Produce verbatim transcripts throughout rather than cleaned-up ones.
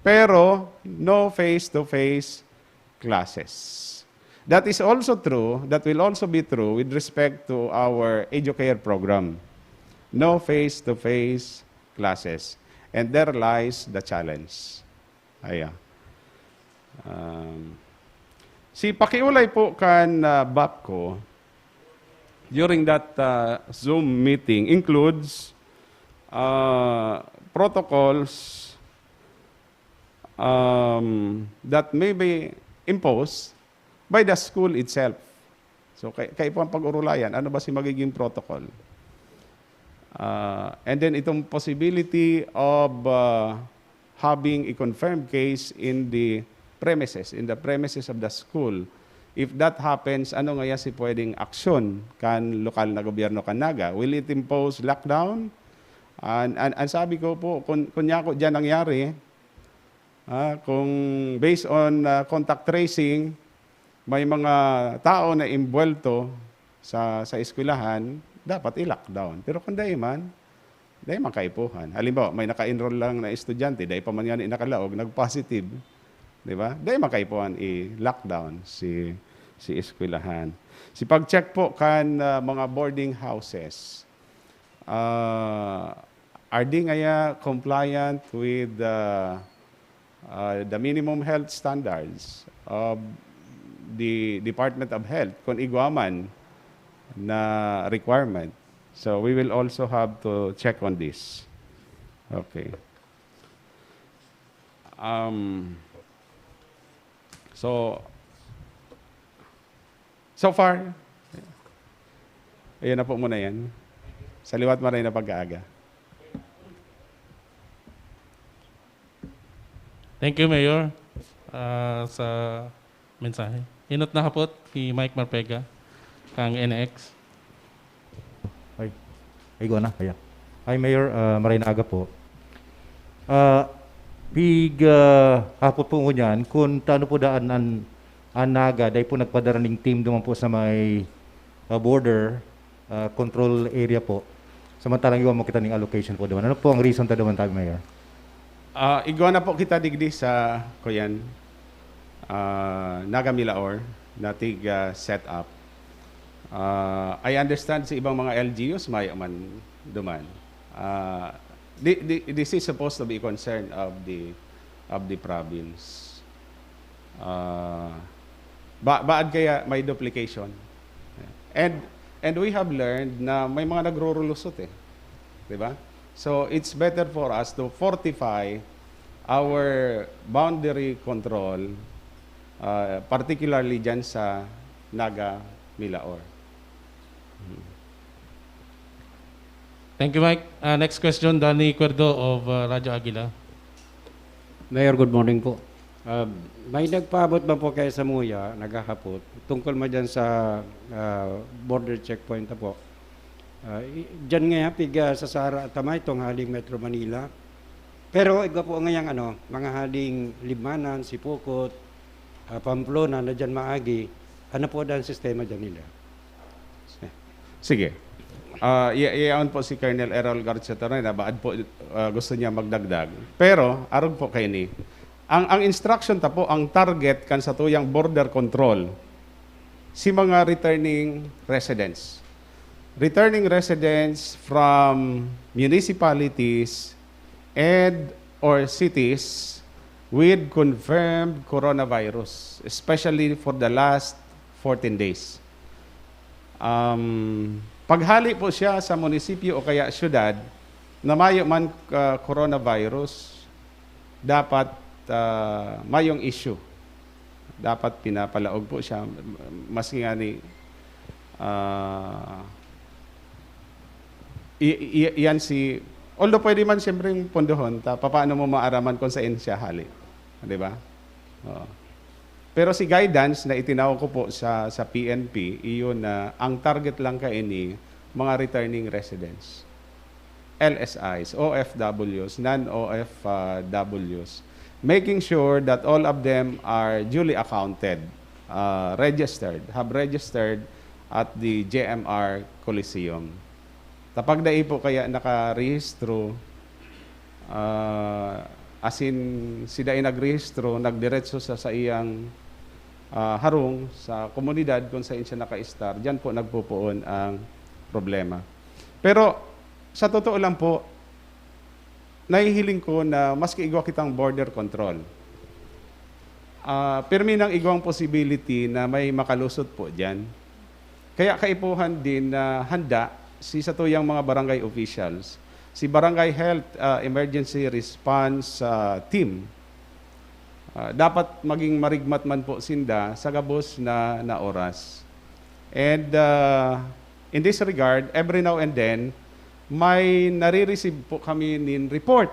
Pero no face-to-face classes. That is also true, that will also be true with respect to our Educare program. No face-to-face classes. And there lies the challenge. Ayan. Um, si pakiulay po kan uh, BAPCO during that uh, Zoom meeting includes uh, protocols um, that may be imposed by the school itself. So, kay, kay po ang pag-urulayan, ano ba si magiging protocol? Uh, and then itong possibility of uh, having a confirmed case in the premises, in the premises of the school. If that happens, ano ngaya si pwedeng aksyon kan lokal na gobyerno kan Naga? Will it impose lockdown? And, and, ang sabi ko po, kun, kunyako dyan nangyari, ah, kung based on ah, contact tracing, may mga tao na imbuwelto sa, sa eskwelahan, dapat i-lockdown. Pero kung dai man, dai man kaipuhan. Halimbawa, may naka-enroll lang na estudyante, dai pa man yan nakalaog, nag-positive. Di ba? Dai man kaipuhan i-lockdown si, si eskwelahan. Si pag-check po kan ah, mga boarding houses, ah, are they ngaya compliant with the, uh, the minimum health standards of the Department of Health, kung igwa man na requirement? So we will also have to check on this. Okay. Um, so, so far, ayan na po muna yan. Sa liwat maray na pag-aaga. Thank you, Mayor, ah, sa mensahe. Inot na hapot si Mike Marpega, kang N X. Ay, ay, igwa na. Ayan. Hi, Mayor. Ah, maray na aga po. Ah, pig ah, hapot po ngunyan, kung tano po daan an, an Naga, dahil po nagpadara ning team duman po sa may ah, border ah, control area po. Samantalang iwan mo kita ning allocation po duman. Ano po ang reason ta duman tabi, Mayor? Ah, igwa na po kita digdi sa, kuyan, ah, Naga Milaor, natig ah, setup. Ah, I understand sa ibang mga L G Us, mayo man duman. Ah, thi- thi- this is supposed to be a concern of the of the province. Ah, ba baad kaya may duplication? And and we have learned na may mga nagrurulusot eh. 'Di ba? So it's better for us to fortify our boundary control, ah, particularly diyan sa Naga Milaor. Thank you, Mike. Ah, next question, Danny Cuerdo of ah, Radyo Agila. Mayor, good morning po. Ah, may nagpaabot ba po kaya sa Muya, naghahapot, tungkol man dyan sa ah, border checkpoint na po? Ah, i- dyan nga, piga sa Sara at Tamay, itong haling Metro Manila. Pero iba po ngayang ano, mga haling Libmanan, Sipocot, ah, Pamplona na dyan maagi, ano po ang sistema dyan nila? Sige. Ah, ya- yaon po si Colonel Errol Garcia Torre na baad po ah, gusto niya magdagdag. Pero, arog po kaini, ang, ang instruction ta po, ang target kan satuyang border control, si mga returning residents. Returning residents from municipalities and or cities with confirmed coronavirus, especially for the last fourteen days. Um, paghali po siya sa munisipyo o kaya syudad na mayo man ah, coronavirus, dapat ah, mayong issue. Dapat pinapalaog po siya. Mas nga ni ah, i- i- iyan si, although pwede man siyempre pondohon, ta, paano mo maaraman kung saan siya hali? Di ba? Oo. Pero si guidance na itinaw ko po sa, sa P N P, iyon na ang target lang kaini, mga returning residents. L S Is, O F Ws, non-O F Ws, making sure that all of them are duly accounted, uh, registered, have registered at the J M R Coliseum. Kapag dai po kaya nakarehistro, uh, asin si dai nagrehistro, nagdiretso sa saiyang, ah, harong sa komunidad kung saan siya naka-estar, diyan po nagpupoon ang problema. Pero sa totoo lang po, nahihiling ko na maski igwa kitang border control, ah, pirmi nang igwang possibility na may makalusot po diyan. Kaya kaipuhan din na handa si satuyang mga barangay officials, si Barangay Health, ah, Emergency Response, ah, Team. Ah, dapat maging marigmat man po sinda sa gabos na, na oras. And, ah, in this regard, every now and then, may nare-receive po kami nin report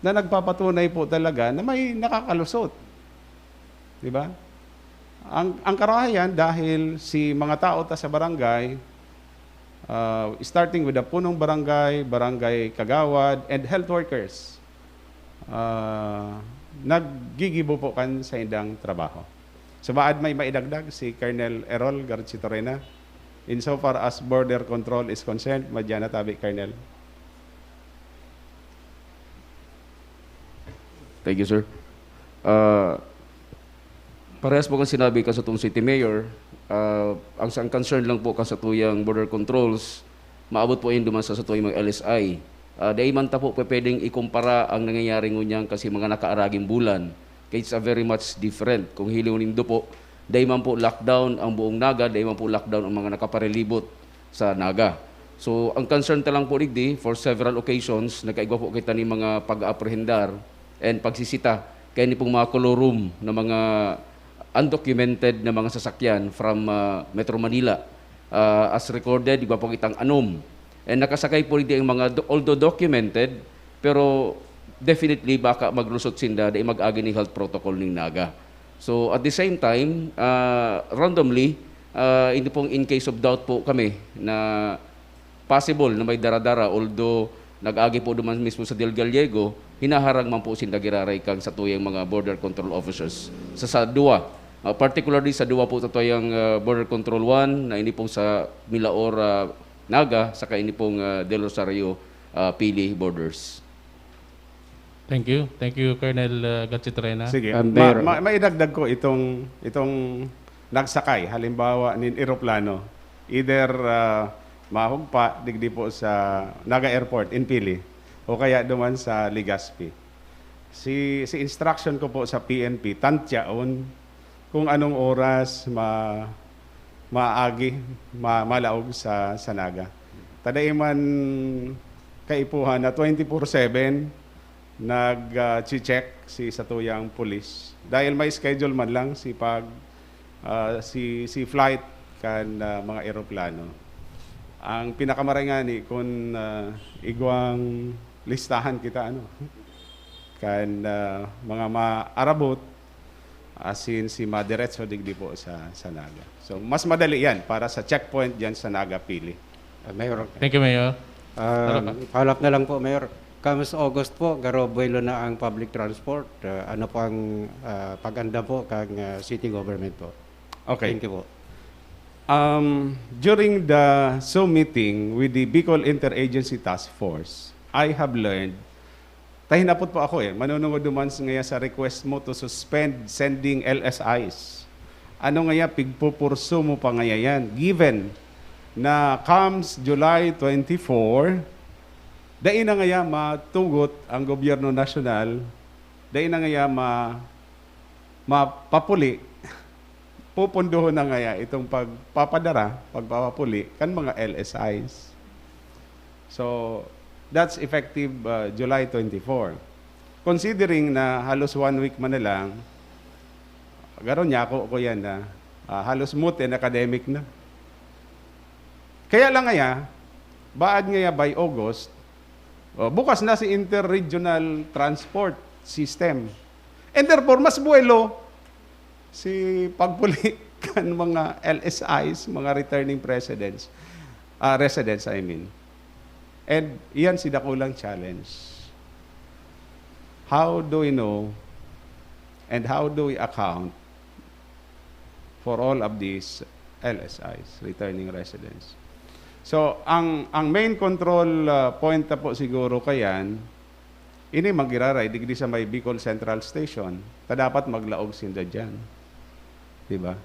na nagpapatunay po talaga na may nakakalusot. Di ba? Ang, ang karahayan dahil si mga tao ta sa barangay, ah, starting with the punong barangay, barangay kagawad, and health workers, ah, naggigibo po kan saindang trabaho. So, baad may maidagdag si Colonel Errol Garchitorena? Insofar as border control is concerned, madya na tabi, Colonel. Thank you, sir. Ah, parehas po kan sinabi kan satong city mayor, ah, ang, ang concern lang po kan satuyang border controls, maabot po yun duman sa satuyang mga L S I. Ah, dai man ta po pwedeng ikumpara ang nangyayari ngunyan kasi mga nakaaraging bulan. Kaya it's a very much different. Kung hilingon nindo po, dai man po lockdown ang buong Naga, dai man po lockdown ang mga nakaparelibot sa Naga. So, ang concern ta lang po digdi, for several occasions, nagkaigwa po kita ni mga pag-aaprehendar and pagsisita kaya ni pong mga colorum na mga undocumented na mga sasakyan from ah, Metro Manila. Ah, as recorded, igwa po kitang anom. And nakasakay po digdi ang mga, do- although documented, pero definitely baka maglusot sinda dahil mag-agi ning health protocol ning Naga. So at the same time, ah, randomly, ah, hindi pong in case of doubt po kami na possible na may dara-dara, although nag-agi po duman mismo sa Del Gallego, hinaharang man po sinda giraray kan satuyang mga border control officers. Sa, sa duwa, ah, particularly sa duwa po satuyang ah, border control one na ini pong sa Milaor, ah, Naga, saka ini pong ah, Del Rosario, ah, Pili borders. Thank you. Thank you, Colonel uh, Gatchitrena. Sige. Um, Ma- Mayor. ma- maidagdag ko itong itong nagsakay halimbawa nin eroplano, either ah, mahugpa digdi po sa Naga Airport in Pili o kaya duman sa Legazpi. Si si instruction ko po sa P N P, tantyaon kung anong oras ma maagi ma, malaog sa sa Naga. Ta dai man kaipuhan na twenty-four seven nag-check si satuyang pulis dahil may schedule man lang si pag ah, si si flight kan ah, mga eroplano. Ang pinakamaray ngani kun ah, igwang listahan kita ano kan ah, mga maarabot asin si madiretso digdi po sa sa Naga. So mas madali yan para sa checkpoint diyan sa Naga Pili. Uh, Mayor, Thank you, Mayor. um, Ano pa? Follow up na lang po, Mayor. Comes August po, garo buwelo na ang public transport. Uh, ano po ang uh, pag-andam po kang uh, city government po? Okay. Thank you po. Um, during the Zoom meeting with the Bicol Interagency Task Force, I have learned, tahinapot po ako eh, manunungod duman s- ngaya sa request mo to suspend sending L S Is. Ano ngaya pigpupursu mo pa ngaya yan? Given na comes July twenty-four, dai na ngaya matugot ang gobyerno nasyonal, dai na ngaya ma, mapapuli, pupundohon na ngaya itong pagpapadara, pagpapapuli kan mga L S Is. So, that's effective uh, July twenty-four. Considering na halos one week man na lang, garo niya ako ko yan na ah, halos moot and academic na. Kaya lang ngaya, baad ngaya by August, oh, bukas na si interregional transport system. And therefore, mas buwelo si pagpuli kan mga L S Is, mga returning presidents, ah, residents, I mean. And iyan si dakulang challenge. How do we know and how do we account for all of these L S Is, returning residents? So, ang ang main control uh, point na po siguro kayan, Ini magiraray digdi sa may Bicol Central Station, ta dapat maglaog sinda diyan. Di ba?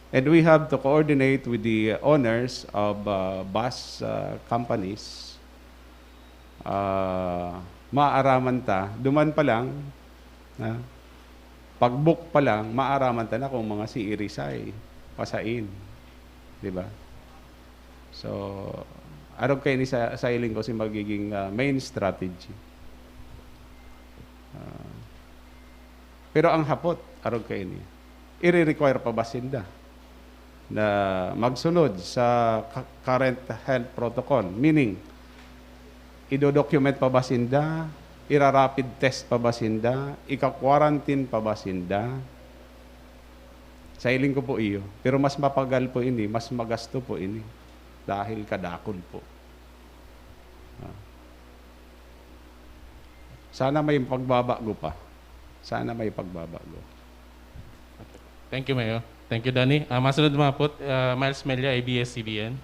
And we have to coordinate with the owners of, uh, bus, uh, companies. Uh, maaraman ta, duman pa lang, ha? Pag-book pa lang, maaraman ta na kung mga siirisay, pasain. Di ba? So, arog kaini sa, sa hiling ko si magiging, uh, main strategy. Uh, pero ang hapot, arog kaini, ire-require pa ba sinda na magsunod sa ka-, current health protocol? Meaning, ido-document pa ba sinda? Ira-rapid test pa ba sinda? Ika-quarantine pa ba sinda? Sa hiling ko po iyo. Pero mas mapagal po ini, mas magasto po ini. Dahil kadakul po. Ah. Sana may pagbabago pa. Sana may pagbabago. Thank you, Mayor. Thank you, Danny. Ah, masunod mga po, ah, Miles Melia, A B S C B N.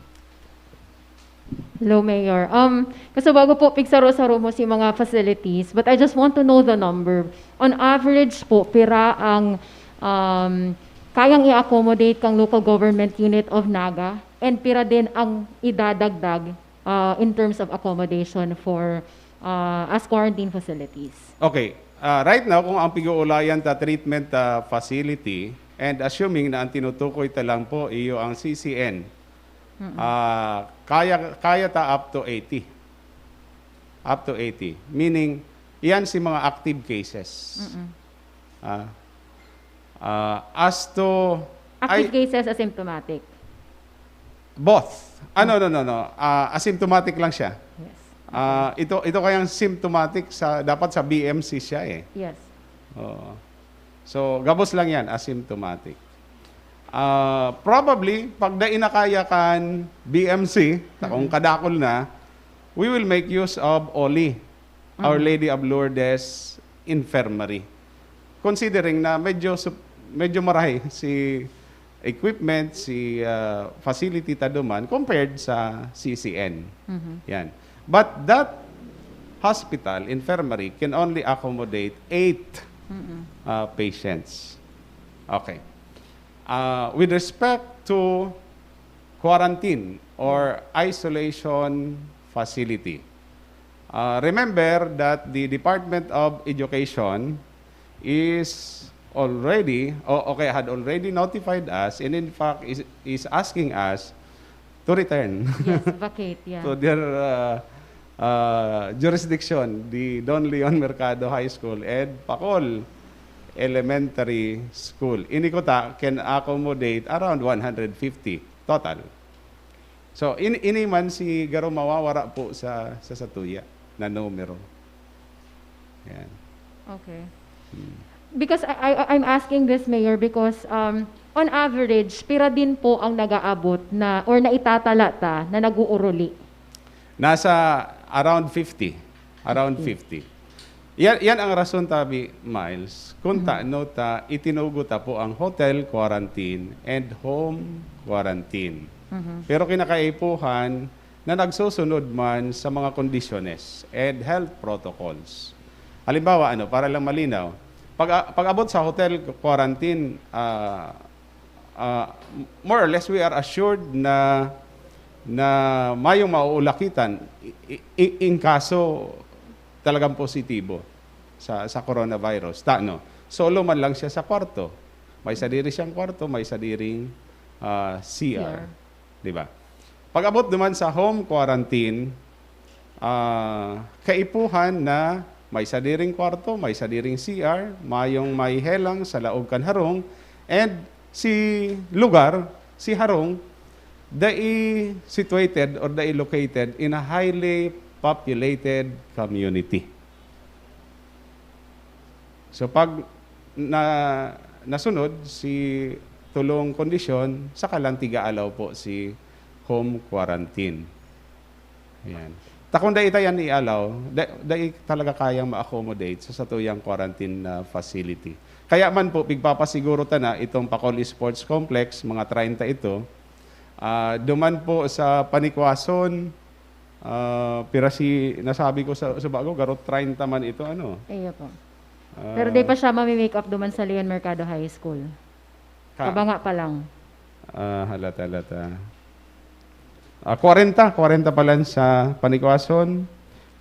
Hello, Mayor. Um, kasi bago po, pigsaro-saro mo si mga facilities, but I just want to know the number. On average po, pira ang um, kayang i-accommodate kang local government unit of Naga, and pira din ang idadagdag uh, in terms of accommodation for uh, as quarantine facilities? Okay. Ah, right now, kung ang pig-uulayan ta treatment, ah, facility, and assuming na ang tinutukoy ta lang po iyo ang C C N, ah, kaya, kaya ta up to eighty. Up to eighty. Meaning, iyan si mga active cases. Mm-mm. Ah, ah, as to... Active ay, cases, asymptomatic. Both. Ah, no, no, no, no. Ah, asymptomatic lang siya. Yes. Ah, ito, ito kayang symptomatic sa, dapat sa B M C siya eh. Yes. Oo. So, gabos lang yan, asymptomatic. Ah, probably, pag dai na kaya kan B M C, ta kung kadakol na, we will make use of Oli, Our Lady of Lourdes Infirmary. Considering na medyo sup-, medyo marahay si equipment, si, ah, facility ta duman compared sa C C N. Mhm. Yan. But that hospital, infirmary, can only accommodate eight, Mm-mm. ah, patients. Okay. Ah, with respect to quarantine or isolation facility, ah, remember that the Department of Education is already, o okay, had already notified us, and in fact is, is asking us to return Yes, vacate, yeah. to their, uh, uh, jurisdiction, the Don Leon Mercado High School and Pacol Elementary School. Ini kuta can accommodate around one hundred fifty total. So, in-, ini man si garo mawawara po sa, sa satuya na numero. Yan. Okay. Hmm. Because I, I, I'm asking this, Mayor, because um, on average, pira din po ang nag-aabot na or naitatala ta na nag-uuruli? Nasa around fifty. Around fifty. Yan, yan ang rason, tabi, Miles, kung Mhm. taano ta itinugo ta po ang hotel quarantine and home quarantine. Mhm. Pero kinakaipuhan na nagsusunod man sa mga kondisyones and health protocols. Halimbawa, ano, para lang malinaw, pag, pag-abot sa hotel quarantine, ah, ah, more or less we are assured na, na mayong mauulakitan i-, i-, i-, in kaso talagang positibo sa, sa coronavirus. Tano, solo man lang siya sa kwarto. May sadiri siyang kwarto, may sadiring, ah, C R. C R. Di ba? Pag-abot naman sa home quarantine, ah, kaipuhan na may sadiring kwarto, may sadiring C R, mayong may helang sa laog kan harong, and si lugar, si harong, dai situated or dai located in a highly populated community. So pag na, nasunod si tulong kondisyon, saka lang tigaalaw po si home quarantine. Ayan. Ta kung dai ta yan ialaw, da, dai talaga kayang ma-accommodate sa satuyang quarantine na facility. Kaya man po, pigpapasiguro ta na itong Pacol Sports Complex, mga treinta ito, ah, duman po sa Panikwason, Ah, pira si, nasabi ko sa, sa bago, garo treinta man ito, ano? Iyo po. Ah, Pero di pa siya mami-make up duman sa Leon Mercado High School. ka- Kabanga pa lang. Ah, halata, halata. Ah, kwarenta, kwarenta pa lang sa Panicuason,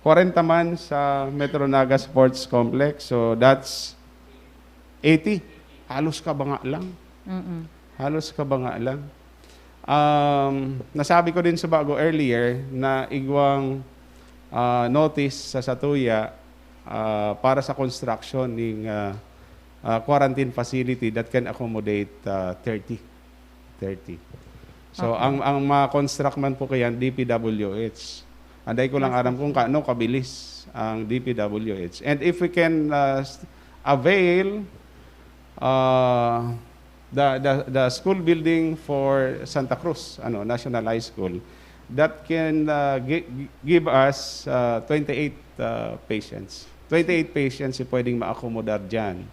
kwarenta man sa Metro Naga Sports Complex. So, that's eighty. Halos kabanga lang. Mm-mm. Halos kabanga lang. Um, nasabi ko din sa bago earlier na igwang ah, notice sa satuya ah, para sa construction ning ah, ah, quarantine facility that can accommodate ah, thirty. Thirty. So, Okay. ang ang ma-construct man po kayan, D P W H. Anday ko lang Yes, aram yes. kung kaano kabilis ang D P W H. And if we can ah, s- avail ah, the, the the school building for Santa Cruz, ano, National High School, that can ah, gi- give us ah, twenty-eight ah, patients. Twenty-eight patients yung pwedeng ma-accommodar dyan.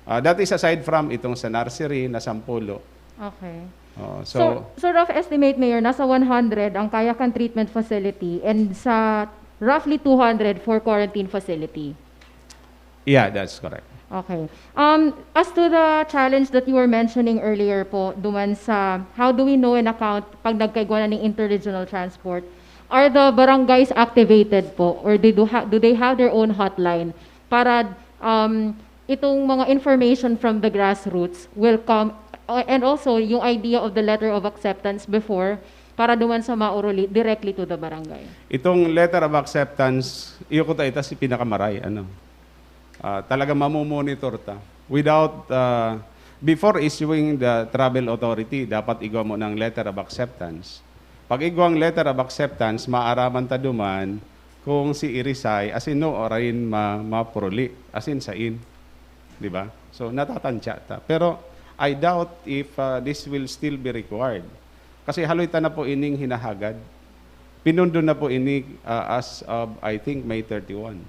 Ah, that is aside from itong sa nursery na sampulo. Okay. Oh, So, so, so rough estimate, Mayor, nasa one hundred ang kaya kan treatment facility and sa roughly two hundred for quarantine facility. Yeah, that's correct. Okay. Um, as to the challenge that you were mentioning earlier po, duman sa how do we know and account pag nagkaigwa na ning interregional transport, are the barangays activated po or they do, ha- do they have their own hotline para um, itong mga information from the grassroots will come uh, and also yung idea of the letter of acceptance before para duman sa mauruli directly to the barangay. Itong letter of acceptance, iyo ko ta ita si pinakamaray, ano. Ah, talaga mamomonitor ta. Without, ah, before issuing the travel authority, dapat igwa mo ng letter of acceptance. Pag igwang letter of acceptance, maaraman ta duman kung si Irisay, asin no, orain ma, mapuruli, asin sain. Di ba? So, natatansya ta. Pero, I doubt if ah, this will still be required. Kasi haloy ta na po ining hinahagad. Pinundo na po ini ah, as of, I think, May thirty-one.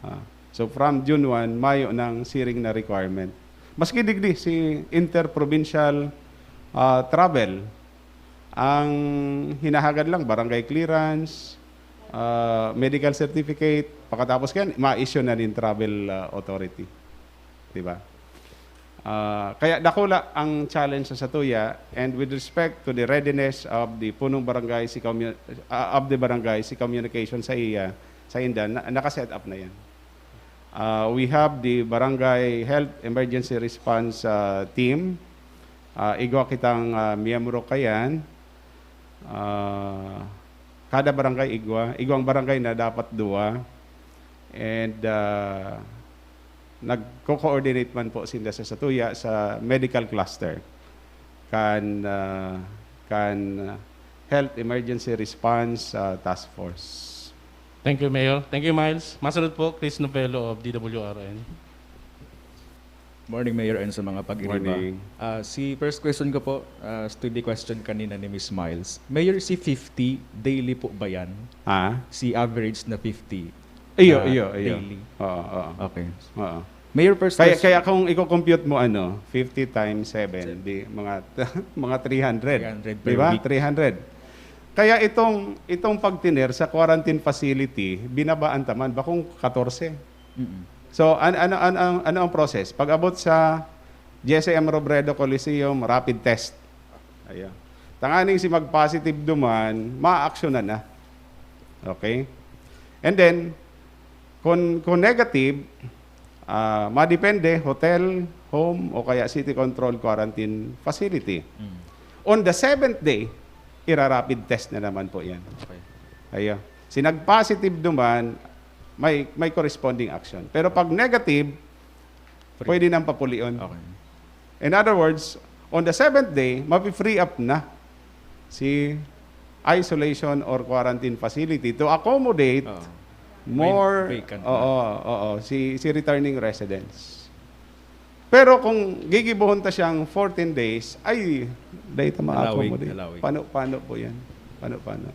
Ah, so, from June one, mayo ng siring na requirement. Maski digdi, si interprovincial ah, travel, ang hinahagad lang, barangay clearance, ah, medical certificate, pakatapos kan, ma-issue na nin travel ah, authority. Di ba? Ah, kaya dakula ang challenge sa satuya, and with respect to the readiness of the punong barangay, si commu- ah, of the barangay, si communication sa iya, sa inda, na, naka-set up na yan. Ah, we have the Barangay Health Emergency Response ah, Team. Ah, igwa kitang ah, miyembro kayan. Ah, kada barangay igwa. Igwang barangay na dapat duwa. And ah, nagko-coordinate man po sinda sa satuya sa medical cluster kan ah, kan ah, Health Emergency Response ah, Task Force. Thank you, Mayor. Thank you, Miles. Masunod po, Chris Novello of D W R N. Morning, Mayor, and sa mga pag-iriba. Morning. Ah, si first question ko po, ah, to the question kanina ni Miss Miles. Mayor, si fifty, daily po ba yan? Ha? Si average na fifty? Iyo, Ah, iyo, iyo. Daily? Oo, oo. Okay. Oo. Mayor, first Kaya, question. Kaya kung i-compute mo, ano, fifty times seven, di mga mga three hundred. Three hundred Di per ba? week. Three hundred. Kaya itong itong pagtiner sa quarantine facility, binabaan ta man, bakong katorse. Mm-mm. So, an, ano, an, ang, ano ang process? Pag abot sa Jesse M. Robredo Coliseum, rapid test. Ayan. Tanganing si mag-positive duman, ma-actionan na. Okay? And then, kung, kung negative, ah, madepende, hotel, home, o kaya city control quarantine facility. Mm. On the seventh day, ira-rapid test na naman po yan. Okay. Ayo. Si nag-positive duman, may, may corresponding action. Pero pag negative, Free. Pwede nang papulion. Okay. In other words, on the seventh day, mapi-free up na si isolation or quarantine facility to accommodate Oo. more Vac-, vacant na. Oo, oo, si si returning residents. Pero kung gigibohon ta siyang fourteen days, ay, dahil ta Allowing, ma-accommodate. allowing. Paano, paano po yan? Paano, paano?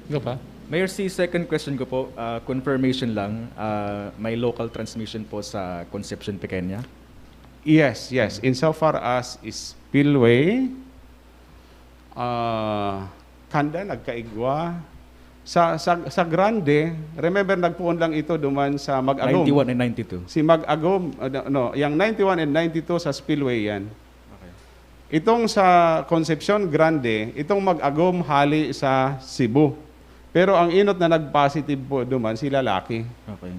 Ikaw pa? Mayor, si second question ko po, ah, confirmation lang, ah, may local transmission po sa Concepcion Pequeña? Yes, yes. Insofar as spillway, ah, kanda nagkaigwa, Sa, sa, sa Grande, remember, nagpoon lang ito duman sa Mag-agom. Ninety-one and ninety-two. Si Mag-agom, uh, no, no, yang ninety-one and ninety-two sa Spillway yan. Okay. Itong sa Concepcion Grande, itong Mag-agom hali sa Cebu. Pero ang inot na nag-positive po duman, si lalaki. Okay.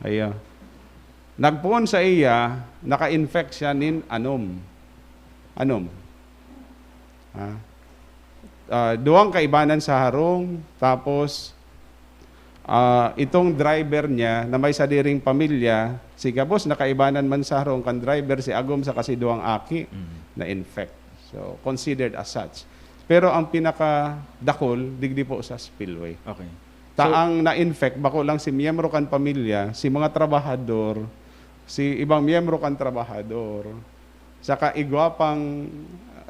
Ayan. Nagpoon sa iya, naka-infect siya nin anom. Anom. Ah. Ah, duwang kaibanan sa harong, tapos ah, itong driver niya na may sadiring pamilya, si gabos na kaibanan man sa harong kan driver, si agom saka si duwang aki Mm. na infect. So, considered as such. Pero ang pinakadakol, digdi po sa spillway. Okay. Ta ang na-infect, bako lang si miyembro kan pamilya, si mga trabahador, si ibang miyembro kan trabahador, saka igwa pang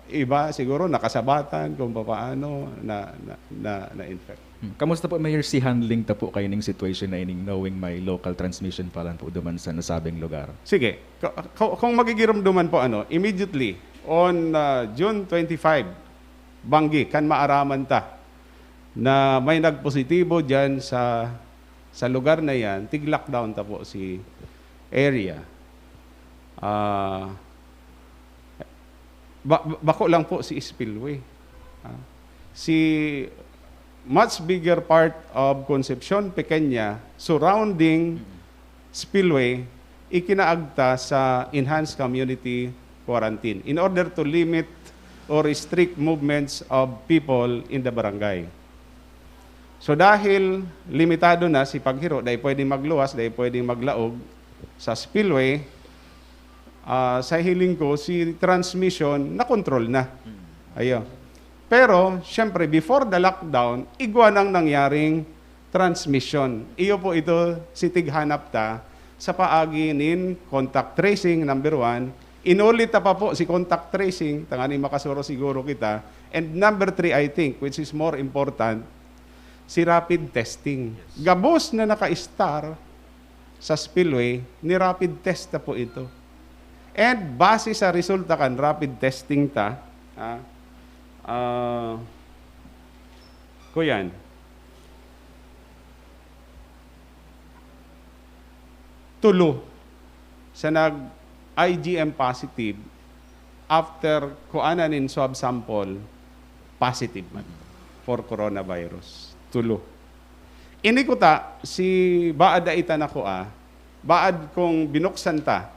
iba, siguro nakasabatan kung papaano na, na, na, na-infect. Hmm. Kamusta po, Mayor, si handling ta po kayo ning situation na ining, knowing may local transmission pa lang po duman sa nasabing lugar? Sige, ku- ku- kung magigiromdoman po, ano, immediately on ah, June twenty-five, banggi, kan maaraman ta na may nagpositibo diyan sa sa lugar na yan, tig-lockdown ta po si area. Ah, ba- ba- bako lang po si spillway. Ah, si much bigger part of Concepcion Pequeña surrounding spillway, ikinaagta sa enhanced community quarantine in order to limit or restrict movements of people in the barangay. So dahil limitado na si paghiro, dai pwedeng magluwas, dai pwedeng maglaog sa spillway, ah, sa hiling ko, si transmission na-control na. Ayo. Pero, syempre, before the lockdown, igwa nang nangyaring transmission. Iyo po ito si tighanap ta sa paagi nin contact tracing, number one. Inulit ta pa po si contact tracing, tanganing makasuro siguro kita. And number three, I think, which is more important, si rapid testing. Gabos na naka-star sa spillway, ni-rapid test na po ito. And base sa resulta kan rapid testing ta, ah, ah, kuyan, tulo sa nag-I G M positive after kuanan nin swab sample, positive man for coronavirus. Tulo. Ini kuta, si baad dai ta nakua, baad kung binuksan ta,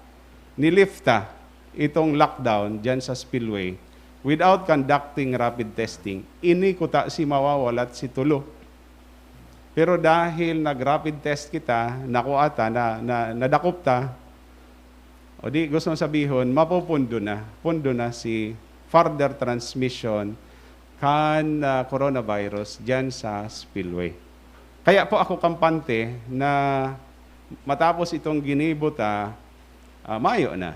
ni-lift ta itong lockdown diyan sa spillway without conducting rapid testing, ini kuta si mawawalat si tulo. Pero dahil nag-rapid test kita, nakua ta, na, na, nadakop ta, o di, gusto mong sabihon, mapupundo na. Pundo na si further transmission kan ah, coronavirus diyan sa spillway. Kaya po ako kampante na matapos itong ginibo ta, ah, mayo na.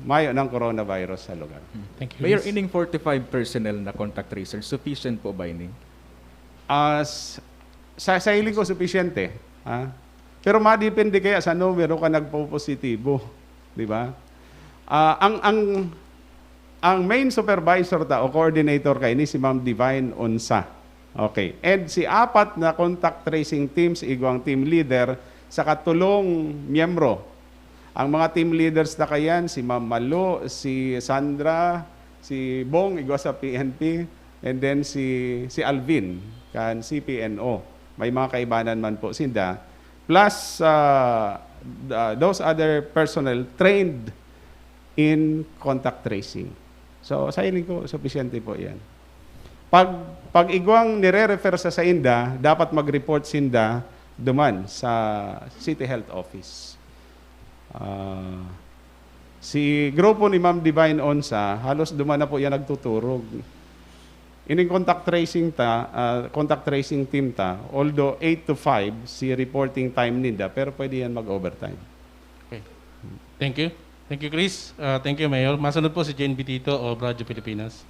Mayo ng coronavirus sa lugar. Thank you. Mayor, Miz. Ining forty-five personnel na contact tracer, sufficient po ba ini? As, sa, sa hiling ko, supisyente. Ha? Pero madepende kaya sa numero ka nagpo-positibo. Di ba? Ah, ang, ang, ang main supervisor ta o coordinator kaini si Ma'am Divine Onsa. Okay. And si apat na contact tracing teams, igwang team leader, sa katulong miyembro. Ang mga team leaders na kayan, si Ma'am Malo, si Sandra, si Bong, igwa sa P N P, and then si, si Alvin, kan C P N O. May mga kaibanan man po sinda. Plus, ah, th- those other personnel trained in contact tracing. So, sa hiling ko, supisyente po yan. Pag, pag igwang nire-refer sa sainda, dapat mag-report sinda duman sa City Health Office. Ah, si grupo ni Ma'am Divine Onsa, halos duman na po yan nagtuturog. Ining contact tracing ta, ah, contact tracing team ta, although eight to five si reporting time ninda, pero pwede yan mag-overtime. Okay. Thank you. Thank you, Chris. Uh, thank you, Mayor. Masunod po si Jane Bitito of Radyo Pilipinas.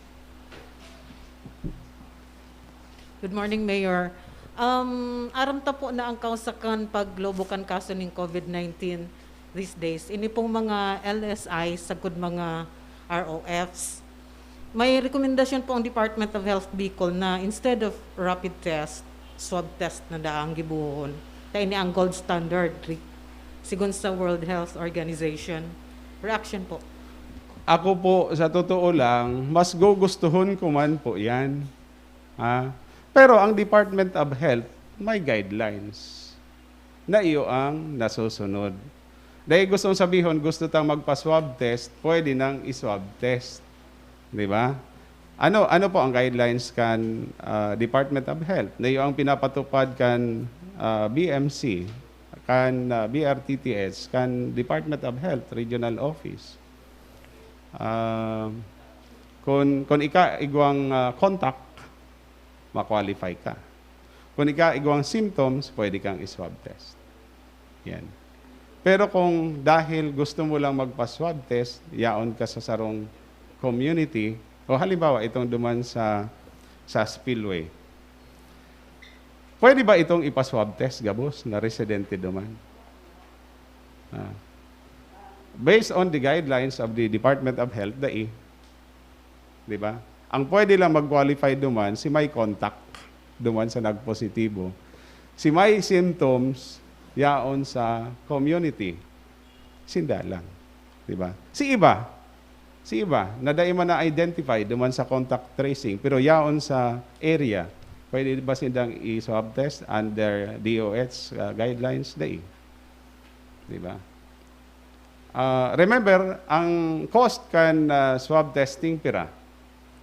Good morning, Mayor. Um, aram ta po na ang kausakan paglobo kan kaso ning COVID nineteen these days. Ini pong mga L S I, sagkod mga R O Fs. May rekomendasyon po ang Department of Health Bicol na instead of rapid test, swab test na daang gibohon. Ta ini ang gold standard, ri-, sigon sa World Health Organization. Reaction po. Ako po, sa totoo lang, mas gugustuhon ko man po yan. Ha? Pero ang Department of Health, may guidelines na iyo ang nasusunod. Dahil gustong sabihon, gusto tang magpa-swab test, pwede nang i-swab test. Di ba? Ano, ano po ang guidelines kan ah, Department of Health? Na iyo ang pinapatupad kan ah, B M C, kan ah, B R T T S, kan Department of Health Regional Office. Ah, kung, kung ika igwang ah, contact, ma-qualify ka. Kung ika igwang symptoms, pwede kang i-swab test. Yan. Pero kung dahil gusto mo lang magpa-swab test, yaon ka sa sarong community, o halimbawa, itong duman sa, sa spillway, pwede ba itong ipa-swab test gabos na residente duman? Ah. Based on the guidelines of the Department of Health, dai. Di ba? Ang pwede lang mag-qualify duman, si may contact duman sa nagpositibo. Si may symptoms, yaon sa community. Sinda lang. Di ba? Si iba, si iba, na dai man na-identify duman sa contact tracing, pero yaon sa area, pwede ba sindang i-swab test under D O H ah, guidelines? Dai. Di ba? Ah, remember, ang cost kan ah, swab testing pira?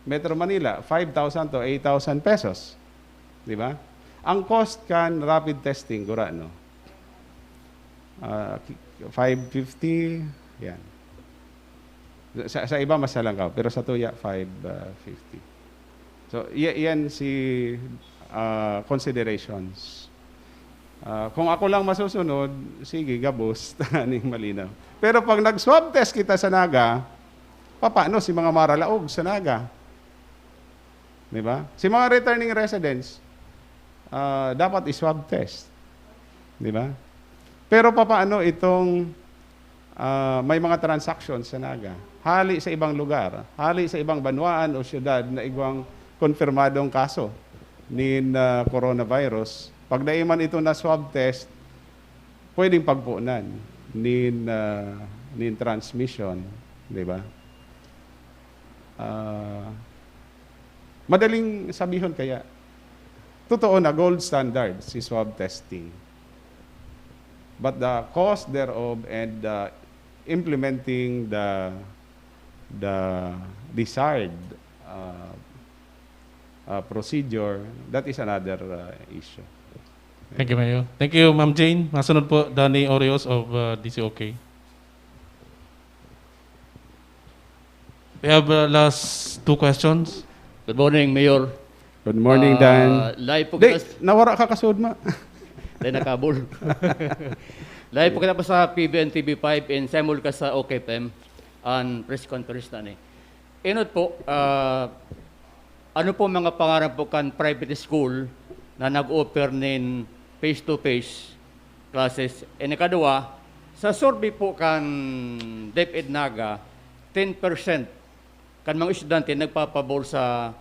Metro Manila, five thousand to eight thousand pesos. Di ba? Ang cost kan rapid testing, gurano? Ah, ki- five fifty, yan. Sa, sa iba, mas halangkaw, pero sa tuya, five fifty. So, i- yan si ah, considerations. Ah, kung ako lang masusunod, sige, gabos, taning malinaw. Pero pag nag-swab test kita sa Naga, papaano si mga maralaog sa Naga? Di ba? Si mga returning residents, ah, dapat i-swab test. Di ba? Pero papaano itong ah, may mga transactions sa Naga. Hali sa ibang lugar, hali sa ibang banwaan o syudad na igwang konfirmadong kaso nin ah, coronavirus. Pag dai man ito na swab test, pwedeng pagpunan nin, ah, nin transmission, di ba? Ah, madaling sabihon kaya, totoo na gold standard si swab testing. But the cost thereof and the implementing the the desired uh, uh, procedure, that is another uh, issue. Thank you, Mayor. Thank you, Ma'am Jane. Masunod po, Danny Orios of uh, D C O K. We have uh, last two questions. Good morning, Mayor. Good morning, Ah, Dan. Live po Di, kita, nawara ka kasud, ma. Di nakabol. Live po kita po sa P B N T V five and simulcast sa O K F M an press conference na ni. Inot po, ah, ano po mga pangaran po kan private school na nag-offer nin face-to-face classes? And ikadua, sa survey po kan DepEd Naga, ten percent kan mga estudyante nagpapabor sa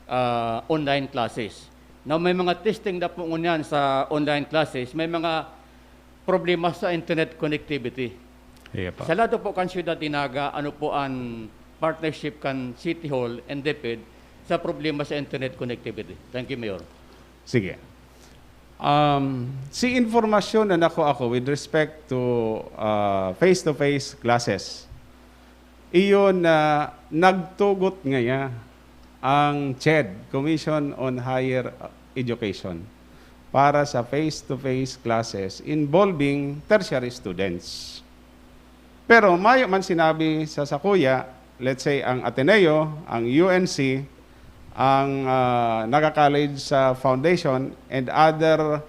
ah, online classes. Now, may mga testing na po ngunyan sa online classes, may mga problema sa internet connectivity. Iya pa. Sa lado po kan Siyudad de Naga, ano po ang partnership kan City Hall and DepEd sa problema sa internet connectivity? Thank you, Mayor. Sige. Um, si informasyon na nakuha ko with respect to uh, face-to-face classes, iyon na nagtugot ngaya ang CHED, Commission on Higher Education, para sa face-to-face classes involving tertiary students. Pero mayo man sinabi sa sakuya, let's say, ang Ateneo, ang U N C, ang ah, Naga College sa Foundation, and other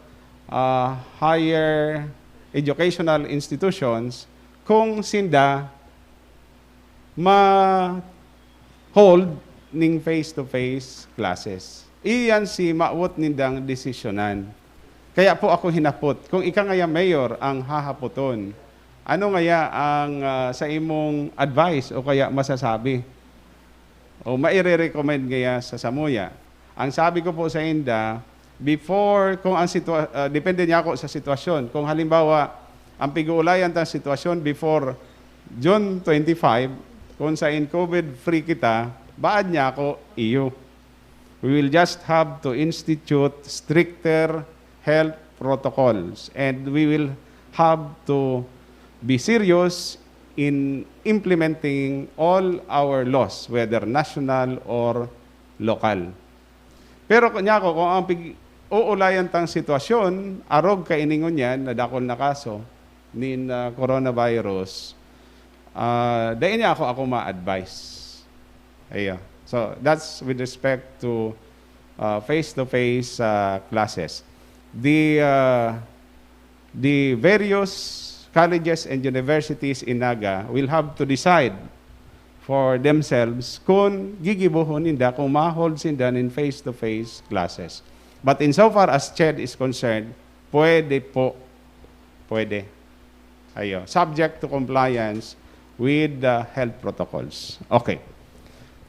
ah, higher educational institutions, kung sinda ma-hold ning face-to-face classes. Iyan si mawot nindang desisyonan. Kaya po ako hinapot, kung ika ngaya mayor ang hahapoton, ano ngaya ang ah, sa imong advice o kaya masasabi? O maire-recommend ngaya sa samuya? Ang sabi ko po sa inda, Before, kung ang sitwa-, ah, depende niya ako sa sitwasyon. Kung halimbawa, ang pig-uulayan tang sitwasyon before June twenty-five, kung sa in COVID free kita, baad niya ako, iyo. We will just have to institute stricter health protocols, and we will have to be serious in implementing all our laws, whether national or local. Pero kunya ko, kung ang pig-uulayan tang sitwasyon, arog kaini ngunyan na dakul na kaso nin, ah, coronavirus, ah, dai niya ako, ako ma-advise. Ayo. So, that's with respect to, ah, face-to-face, ah, classes. The, ah, the various colleges and universities in Naga will have to decide for themselves kung gigibohon ninda, kung ma-hold sinda nin face-to-face classes. But insofar as CHED is concerned, pwede po. Pwede. Ayo. Subject to compliance with the health protocols. Okay.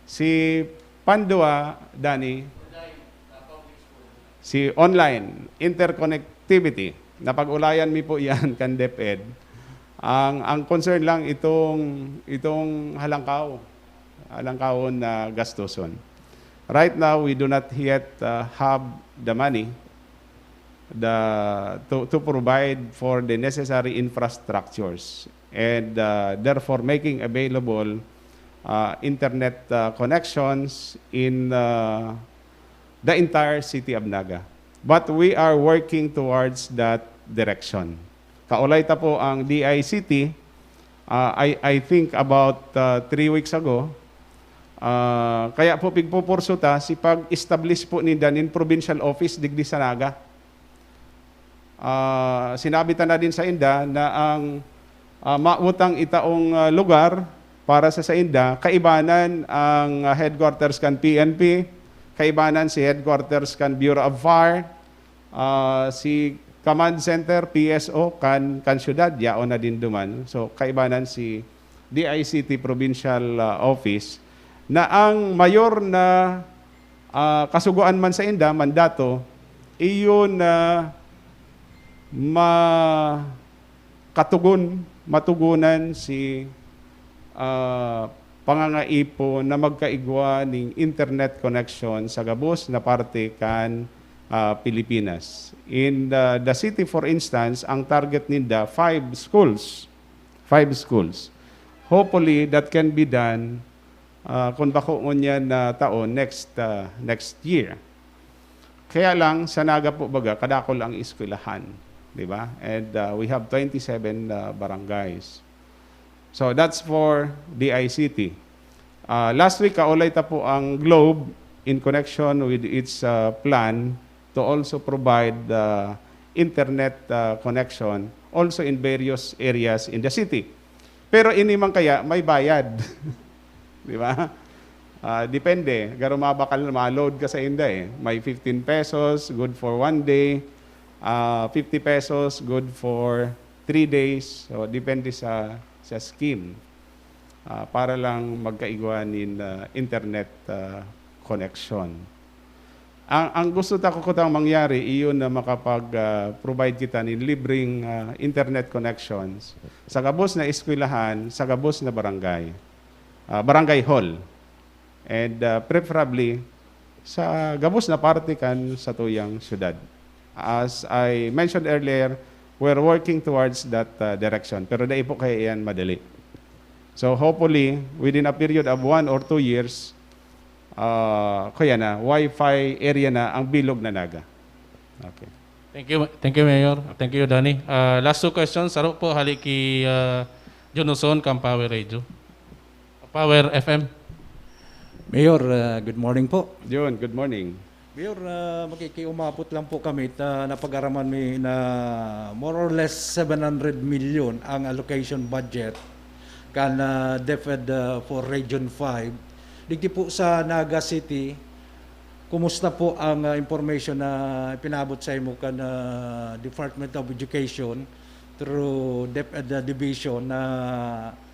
Si pandua, Danny, si online, interconnectivity. Napag-ulayan mi po yan kan DepEd. Ang, ang concern lang itong, itong halangkaw, halangkawon na gastuson. Right now, we do not yet, uh, have the money the, to, to provide for the necessary infrastructures and, uh, therefore making available, uh, internet, uh, connections in, uh, the entire city of Naga. But we are working towards that direction. Kaulay ta po ang D I C T, ah, I, I think about, ah, three weeks ago, ah, kaya po pigpupurso ta si pag-establish po ninda nin provincial office digdi sa Naga. Ah, sinabi ta na din sa inda na ang, ah, mautang itaong, ah, lugar para sa sainda, kaibanan ang, ah, headquarters kan P N P, kaibanan si headquarters kan Bureau of Fire, ah, si command center, P S O, kan, kan syudad, yaon na din duman. So, kaibanan si D I C T Provincial, ah, Office, na ang mayor na, ah, kasugoan man sainda, mandato, iyo na ma-, katugon, matugunan si, ah, pangangaipo na magkaigwa ning internet connection sa gabos na parte kan, ah, Pilipinas. In the, the city, for instance, ang target ninda, five schools. Five schools. Hopefully, that can be done, ah, kung bako ngunyan na taon, next, ah, next year. Kaya lang, sa Naga po baga, kadakol ang eskwelahan, di ba? And, ah, we have twenty-seven, ah, barangays. So, that's for D I C T. Ah, last week, kaulay ta po ang Globe in connection with its, ah, plan to also provide, ah, internet, ah, connection also in various areas in the city. Pero ini man kaya may bayad. Di ba? Ah, depende. Garo mabakal na ma-load ka sa inda eh. May fifteen pesos, good for one day. Ah, fifty pesos, good for three days. So, depende sa, sa scheme. Ah, para lang magkaigwa nin, ah, internet, ah, connection. Ang, ang gusto ta ko kutang mangyari, iyon na makapag, ah, provide kita nin libreng, ah, internet connections sa gabos na eskwelahan, sa gabos na barangay, ah, barangay hall. And, ah, preferably, sa gabos na parte kan satuyang syudad. As I mentioned earlier, we're working towards that, ah, direction. Pero dai po kaya iyan madali. So hopefully, within a period of one or two years, ah, kaya na, Wi-Fi area na ang bilog na Naga. Okay. Thank you, thank you, Mayor. Thank you, Danny. Ah, last two questions. Saro po, hali ki, ah, John Uson, kan Power Radio. Power F M. Mayor, ah, good morning po. John, good morning. Mayor, ah, makikiumapot lang po kami at, ah, napag-araman mi na more or less seven hundred million ang allocation budget kan, ah, DepEd, ah, for Region five. Digdi po sa Naga City, kumusta po ang, ah, information na ipinabot sa imo kan, ah, Department of Education through DepEd, ah, Division na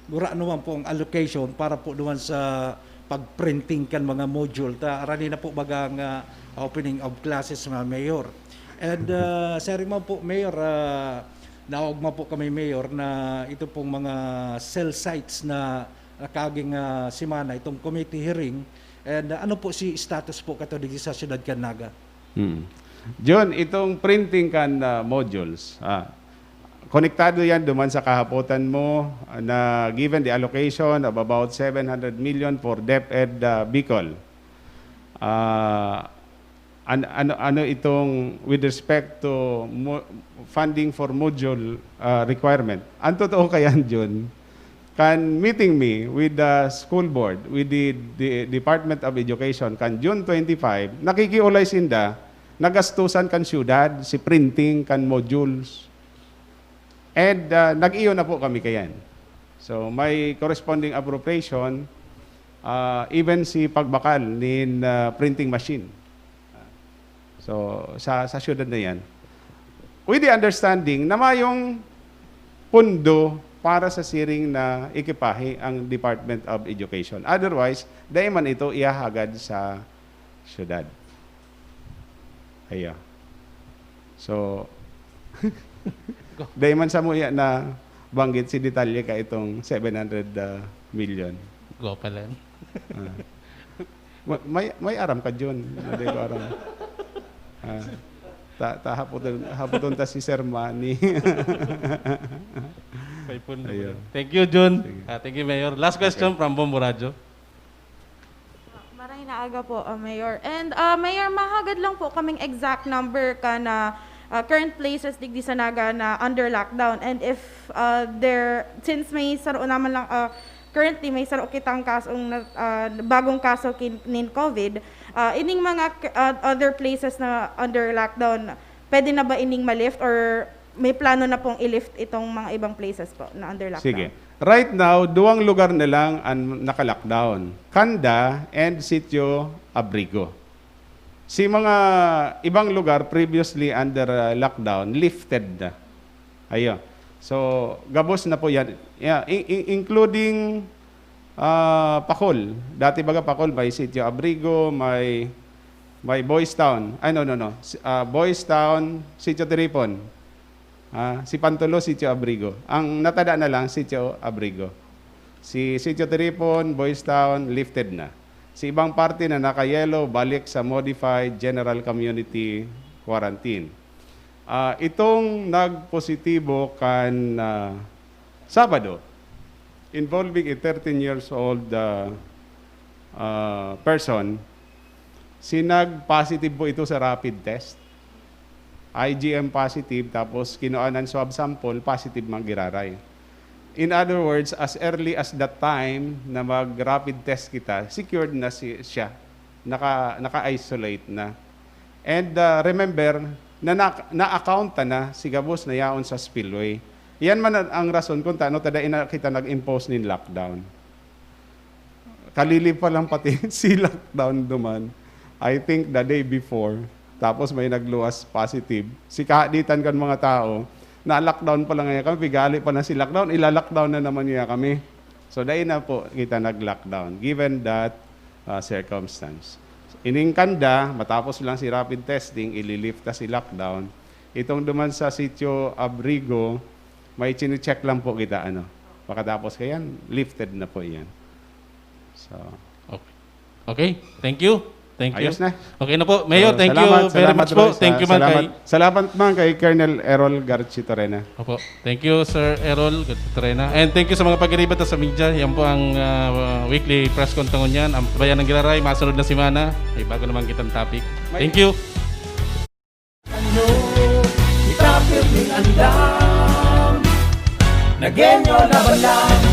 gurano man po ang allocation para po duman sa pag-printing kan mga module ta, arani na po baga nga opening of classes, mga mayor. And, ah, siring man po, Mayor, ah, naogma po kami, Mayor, na ito pong mga cell sites na nakaging, ah, semana, itong committee hearing. And, ah, ano po si status po kato digdi sa siyudad kan Naga? Hmm. John, itong printing kan, ah, modules, ah, konektado yan duman sa kahapotan mo, ah, na given the allocation of about seven hundred million for DepEd, ah, Bicol. Ah, an-, ano, ano itong with respect to mo-, funding for module, ah, requirement? Ang totoo kayan, Jun, kan meeting me with the school board, with the, the Department of Education, kan June twenty-five, nakikiulay sinda, nagastusan kan syudad, si printing kan modules. And, ah, nag-iyo na po kami kayan. So, may corresponding appropriation, ah, even si pagbakal nin, ah, printing machine. So, sa, sa syudad na yan. With the understanding na mayong pundo para sa siring na ekipahe ang Department of Education. Otherwise, dai man ito ihahagad sa syudad. Ayo. So, dai man samuya nabanggit si detalye ka itong seven hundred, ah, million. Go pa lang. Ah. Ma-, may, may aram ka, Jun. Hindi ko aram. Ah. Ta, ta, haputon, haputon ta si Sir Manny. May pundo Ayun. Yan. Thank you, Jun. Sige. Ah, thank you, Mayor. Last question Okay. from Bombo Radyo. Maray na aga po, ah, Mayor. And, ah, Mayor, mahagad lang po kaming exact number ka na, ah, current places digdi sa Naga na under lockdown. And if, ah, there, since may saro naman lang, ah, currently may saro kitang kasong na, ah, bagong kaso kin-, nin COVID, ah, ining mga k-, ah, other places na under lockdown, pwede na ba ining ma-lift or may plano na pong i-lift itong mga ibang places po na under lockdown? Sige. Right now, duwang lugar na lang ang naka-lockdown, Canda and Sitio Abrigo. Si mga ibang lugar previously under, uh, lockdown, lifted na. Ayun. So, gabos na po yan. Yeah, in-, in-, including, ah, Pacol. Dati baga Pacol, may Sitio Abrigo, may, may Boys Town. Ay, no, no, no. Si, ah, Boys Town, Sitio Tiripon. Ah, si Pantolo, Sitio Abrigo. Ang natada na lang, Sitio Abrigo. Si Sitio Tiripon, Boys Town, lifted na. Si ibang parte na naka-yellow, balik sa modified general community quarantine. Ah, itong nagpositibo kan, ah, Sabado, involving a thirteen years old, ah, ah, person, si nag-positive po ito sa rapid test. I G M positive, tapos kinuha ng swab sample, positive man giraray. In other words, as early as that time na mag-rapid test kita, secured na si, siya. Naka, naka-isolate na. And, ah, remember, na, na, na-account ta na si gabos na yaon sa spillway. Yan man ang, ang rason kung tano ta dai na kita nag-impose nin lockdown. Kalili pa lang pati si lockdown duman. I think the day before, tapos may nagluwas positive. Si kahaditan kan mga tao, na-lockdown pa lang ngayon kami, pigali pa na si lockdown, ila-lockdown na naman niya kami. So, dai na po kita nag-lockdown, given that, ah, circumstance. Ining Canda, matapos lang si rapid testing, ililift na si lockdown. Itong duman sa Sitio Abrigo, may chine-check lang po kita, ano. Pagkatapos kayan, lifted na po yan. So, Okay. Okay. Thank you. Thank you. Ayos na. Okay na po. Mayor, So, thank salamat, you very salamat, much po. Royce. Thank you, man, Salamat, kay salamat, man, kay Colonel Errol Garchitorena. Opo. Thank you, Sir Errol Garchitorena. And thank you sa mga pag-iribat sa media. Yan po ang, ah, weekly press con ta ngunyan. Ang Bayan ng Giraray, masunod na semana, may bago naman kitang topic. May Thank you. Ano, kita pirming andam. Nagenyo laban lang.